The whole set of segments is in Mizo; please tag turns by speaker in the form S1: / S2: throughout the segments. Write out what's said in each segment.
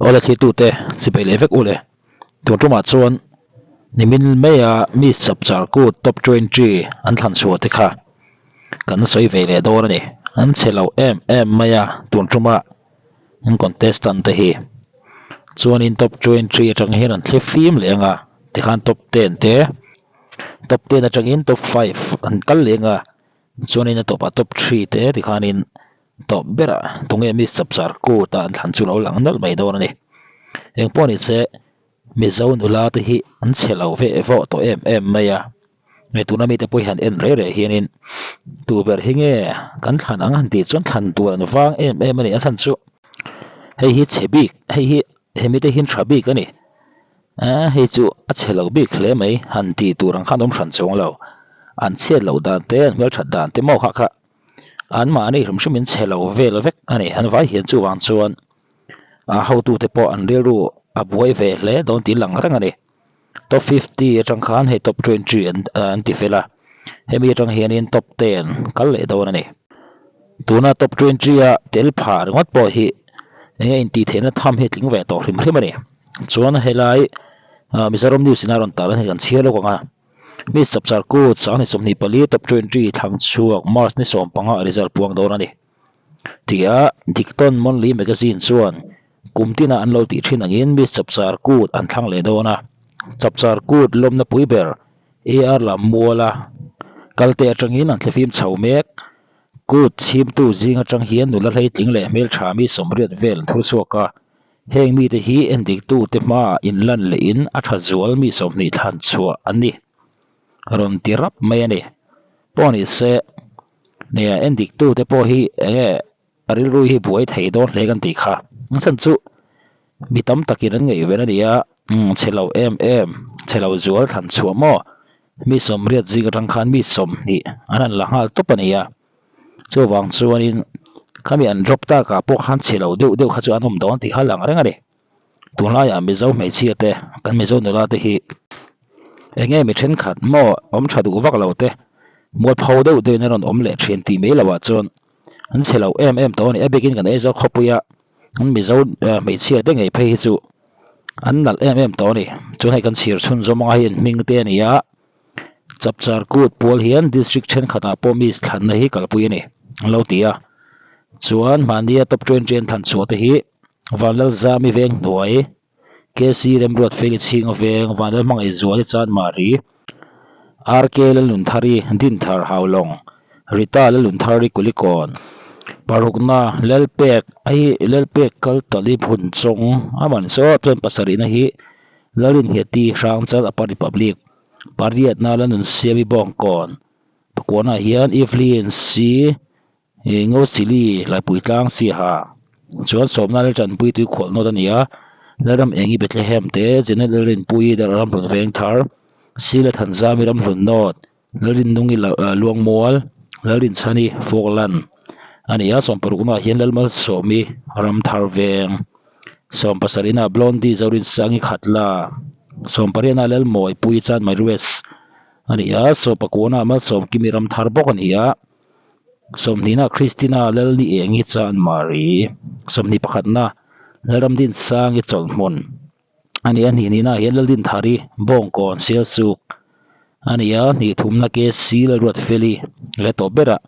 S1: Awle thlitute chibai leh vek ule. Tun tumah chuan nimin maia Miss Chapchar Kut Top 20 an thlan chhuah te kha kan sawi ve leh dawn a ni. An chhe lo em em mai a tun tuma an contestant te hi. Chuanin Top 20 atang hian an thli fim leh ang a, tikhan Top 10 te, Top 10 atangin Top 5 an kal leh ang a, chuanin a tawpah Top 3 te tikhanin Tawp berah tunge Miss Chapchar Kut a an thlan chu lo lang nawlh mai dawn a ni. Eng pawh ni se, Mizo nula te hi an chhe lo ve vawh tawh em em mai a. Nge tuna mite pawh hi han en rei rei hianin tu ber hi nge kan thlan ang han tih chuan thlan tur an vang em em a ni. A chhan chu hei hi chhe bik, hei hi hemi te hian tha bik a ni. Ehh hei chu a chhe lo bik hle mai han tih tur ang khan awm hran chuang lo. An chhiat loh dan te, an hmelthat dan te maw kha kha. An mahni hrim hrim in chhe lo vel vek a ni. An vai hian chuvang chuan a hotute pawh an rilru a buai ve hle dawn tih lang reng a ni. Top 50 atang khan hei top 20 an an ti fel a, hemi atang hianin top 10 kal leh dawn a ni. Tuna top 20 a tel phah ringawt pawh hi enge intihtheihna tham hi tling ve tawh hrim hrim a ni. Chuan helai Mizoram News in a rawn tarlan hi kan chhiar lawk ang a. Mi Chapchar Kut sang ni 24 top 20 thlang chhuak March ni 15 a result puang dawn a ni. Tia Diktawn Monthly Magazine chuan kum tina an lo tih thin angin mi Chapchar Kut an thlang leh dawn a. Chapchar Kut lawmna pui ber AR lam muala kalte atangin an thlifim chho mek. Kut chhimtu zing atang hian nula hleitling leh hmeltha mi 80 vel an thur chhuak a. Heng mite hi endiktute hmaah inlan lehin a tha zual mi 20 thlan chhuah an ni. Rawn ti rap mai a ni. Pawh ni se, nia endiktute pawh hi enge a rilru hi buai thei dawn hle kan tih kha. Ang chhan chu mi tam takin an ngaihven a ni a, chhe lo em em, chhe lo zual thlan chhuah maw? Mi 80 zing atang khan mi 20 an han la nghal tawp a ni a. Chuvang chuanin khami an drop takah pawh khan chhe lo deuh deuh kha chu an awm dawn tih kha a lang reng a ni. Tunlaiah Mizo hmeichhia te, kan Mizo nula te hi eng nge mi thenkhat maw awm tha duh vak lo te, mualpho deuh deuhin an rawn awm leh thin tih mai loah chuan an chhe lo em em tawh a ni. A bikin kan Aizawl khawpuia an Mizo hmeichhia te ngei phei hi chu an nalh em em tawh a ni. Chuan hei kan chhir chhunzawm anga hei an hming te a ni a. Chapchar Kut pual hian District thenkhatah pawh Miss thlanna hi kalpui a ni, an lo ti a. Chuan mahnia Top 20 an thlan chhuah te hi Vanlalzami veng hnuai, KC Remruat Feli Chhinga veng, Vanlalhmangaih Zuali Chanmari, RK Lalnunthari Dinthar Haulawng, Rita Lalnunthari Kulikawn, Parukna Lalpek hei Lalpek Kaltali Phunchawng a man saw chuan pasarihna hi Lalrinnghiati Hrangchal Upper Republic, pariatna Lalnunsiami Bawngkawn, pakuanah hian Evelyn C. Ngochili Laipuitlang Siaha chuan sawmna Laltanpui tui khualh nawt a ni a, Lalram Engi Bethlehem te, Janet Lalrinpuii Lalramhlun Vengthar, Sila Thanzami Ramhlun Nawt, Lalrinnungi Luangmual, Lalrinchhani Falkland a ni a, sawmparuknaah hian Lalmalsawmi Ramthar Veng, sawmpasarihnaah Blondie Zorinsangi Khatla, sawmpariatnaah Lalmawipui Chanmai West a ni a, sawmpakuanaah Malsawmkimi Ramthar bawk a ni a, sawmhnihnaah Christina Lalniengi Chanmari, sawmhnihpakhatna Lalramdinsangi Chawlhhmun. A ni a, hnih nihna ah hian Laldinthari Bawngkawn Sialsuk a ni a, hnih thumna KC Lalruatfeli leh tawp berah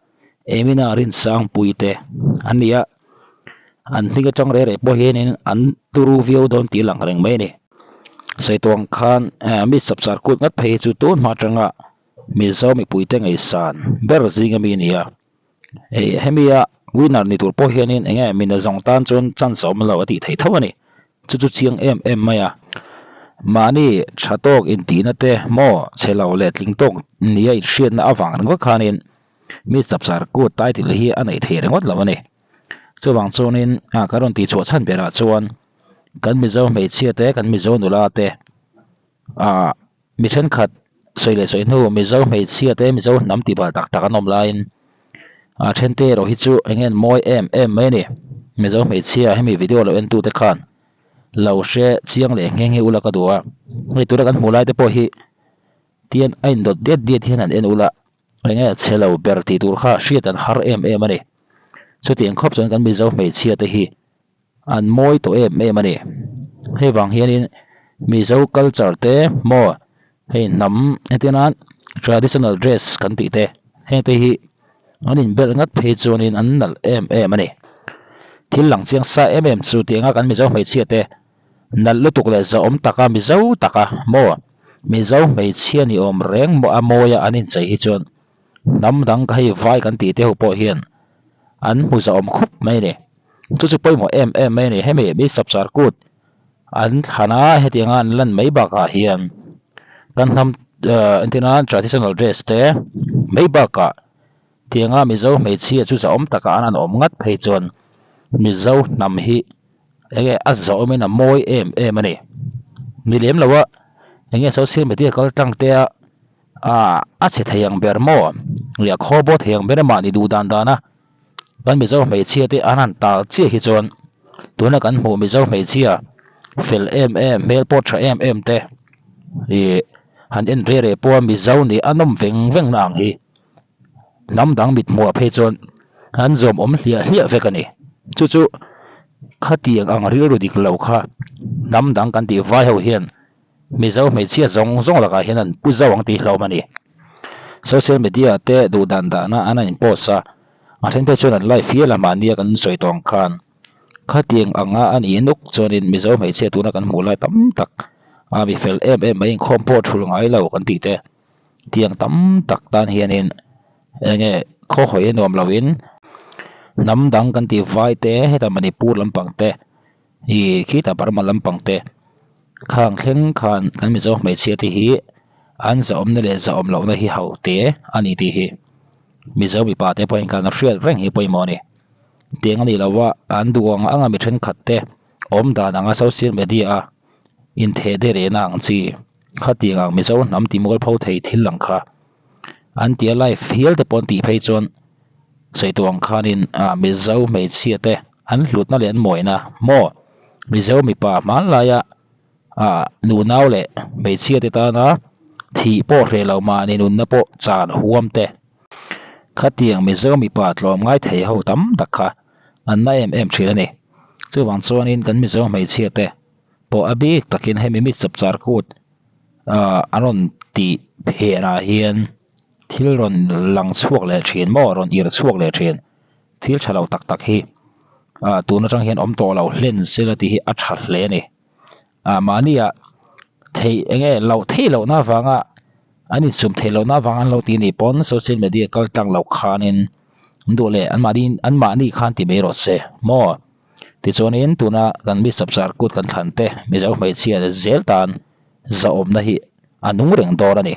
S1: Emina Rinsangpui te an ni a, an hming atang reh reh pawh hianin an turu viau dawn tih lang reng mai a ni. Saituang khan mi chapchar kut ngat phei hi chu tun hma atanga Mizo mipuite ngaihsan ber zinga mi a ni a. Hei hemi a winner ni tur pawh hianin eng nge mina zawng tan chuan chance a awm lo a tih theih tho a ni. Chu chu chiang em em mai a. Mahni tha tawk intihna te maw chhe lo leh tling tawk nia inhriatna avang ringawt khanin mi chapchar kut title hi a neih theih ringawt lo a ni. Chuvang chuanin kan rawn tihchhuah chhan berah chuan kan Mizo hmeichhia te kan Mizo nula te ah Mi thenkhat sawi leh sawi hnu Mizo hmeichhia te Mizo hnam tih bal tak tak an awm laiin a then te erawh hi chu eng nge an mawi em em mai a ni. Mizo hmeichhia hemi video lo en tu te khan lo hre chiang leh nghe nghe ula ka duh a, hei tura kan hmuh lai te pawh hi tian a indawt diat diat hian an en ula eng nge a chhe lo ber tih tur kha hriat an har em em a ni. Chutiang khawp chuan kan Mizo hmeichhia te hi an mawi tawh em em a ni. Hei vang hianin Mizo culture te maw hei hnam entir nan traditional dress kan tih te heng te hi an inbelh ngat phei chuanin an nalh em em a ni. Thil lang chiang sa em em chu tih anga kan Mizo hmeichhia te nalh lutuk leh zahawm taka Mizo taka maw Mizo hmeichhia ni awm reng maw a mawia an inchei hi chuan hnam dang ka hei vai kan tih te ho pawh hian an hmu zahawm khawp mai a ni. Chu chu pawimawh em em mai a ni. Hemi mi chapchar kut an thlan a, hetianga an lan mai bakah hian kan hnam entirna traditional dress te mai bakah tianga Mizo hmeichhia chu zahawm taka an awm ngat phei chuan Mizo hnam hi enge a zahawmin a mawi em em a ni. Ni lem lo a enge social media kal tlang te a ah a chhe thei ang ber maw leh a khaw baw thei ang ber mahni duh dan dan a. Kan Mizo hmeichhia te an han tal chiah hi chuan tuna kan hmuh Mizo hmeichhia fel em em hmel pawh tha em em te ih han en reh reh pawha Mizo nih a nawm veng veng na ang hi hnam dang mit hmuh ah phei chuan an zawm awm hliah hliah vek a ni. Chu chu khatiang ang rilru dik lo kha hnam dang kan tih vai ho hian Mizo hmeichhia zawng zawng lakah hian an pu zauh ang tih hlauhawm a ni. Social media te duh dan dahna an an in-post a, a then phei chuan an live hial a mahnia kan sawi tawh ang khan khatiang anga a nih nuk chuanin Mizo hmeichhia tuna kan hmuh lai tam tak a mi fel em em mai inkhawm pawh thul ngai lo kan tih te tiang tam tak tan hianin eng nge khaw hawi a nuam loin hnam dang kan tih vai te heta Manipur lampang te Ih khitah Burma lampang te khang thleng khan kan Mizo hmeichhia te hi an zahawmna leh zahawm lohna hi ho te a ni tih hi Mizo mipa te pawhin khan a hriat reng hi pawimawh a ni. Tiang a nih loh a an duh ang anga mi thenkhat te awm dan anga social media a intheh der ehna ang chi khatiang ang Mizo hnam ti mualpho thei thil ang kha an tia live hial te pawh an tih phei chuan sawi tawh ang khanin ah Mizo hmeichhia te an hlutna leh an mawina maw Mizo mipa hmanlaia ah nunau leh hmeichhia te tana thih pawh hreh lo mahni nunna pawh chan huam te khatiang Mizo mipa tlawm ngai thei ho tam tak kha an na em em thin a ni. Chuvang chuanin kan Mizo hmeichhia te pawh a bik takin hemi mi chapchar kut ah an rawn tih phenah hian thil rawn lang chhuak leh thin maw rawn irh chhuak leh thin. Thil tha lo tak tak hi ah tun atang hian awm tawh lo hlen sela tih hi a tha hle a ni. Ah mahnia theih eng nge loh theih lohna avanga an insum theih lohna avanga an lo tih anih pawn social media kal tlang loh khanin an duh leh anmahni anmahni khan ti mai rawh se maw. Tichuanin tuna kan mi chapchar kut kan thlan te Mizo hmeichhia zel tan zahawmna hi a nung reng dawn a ni.